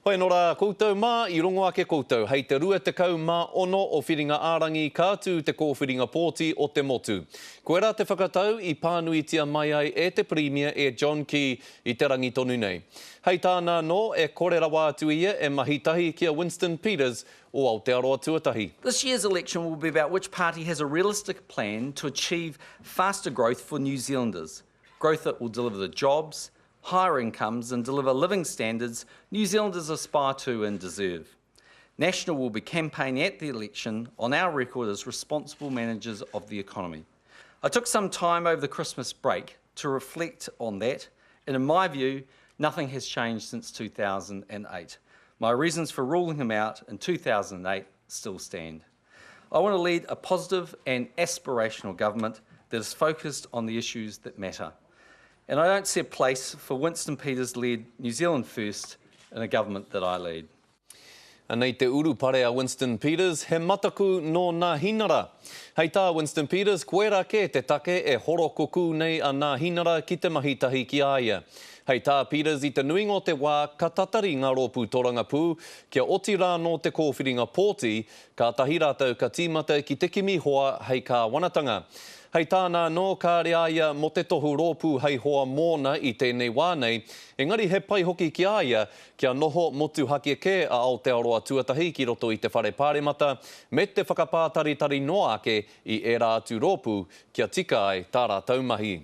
Hoi anō rā, koutou mā, i rongo ake koutou, hei te 26 o Whiringa-ā-rangi ka tū te kōwhiringa pōti o te motu. Koirā te whakatau i pānuitia mai ai e te Pirimia e John Key i te rangi tonu nei. Hei tāna anō, e kore rawa atu ia e mahi tahi ki a Winston Peters o Aotearoa Tuatahi. This year's election will be about which party has a realistic plan to achieve faster growth for New Zealanders, growth that will deliver the jobs, higher incomes and deliver living standards New Zealanders aspire to and deserve. National will be campaigning at the election on our record as responsible managers of the economy. I took some time over the Christmas break to reflect on that, and in my view, nothing has changed since 2008. My reasons for ruling him out in 2008 still stand. I want to lead a positive and aspirational government that is focused on the issues that matter. And I don't see a place for Winston Peters-led New Zealand First in a government that I lead. Anei te urupare a Winston Peters, he mataku nō Nāhinara. Hei tā Winston Peters, koirā kē te take e horokukū nei a Nāhinara ki te mahi tahi ki a ia. Hei tā Peters i te nuinga o te wā ka tatari ngā rōpū torangapū kia oti rā nō te kōwhiringa pōti, Kātahi rātou ka tīmata ki te kimi hoa hei kāwanatanga. Hei tāna anō, kāre a ia mō te tohu rōpū hei hoa mōna i tēnei wā nei, engari he pai hoki ki a ia kia noho motuhake kē a Aotearoa Tuatahi ki roto i te Whare Pāremata me te whakapātaritari noa ake i ērā atu rōpū kia tika ai tā rātou mahi.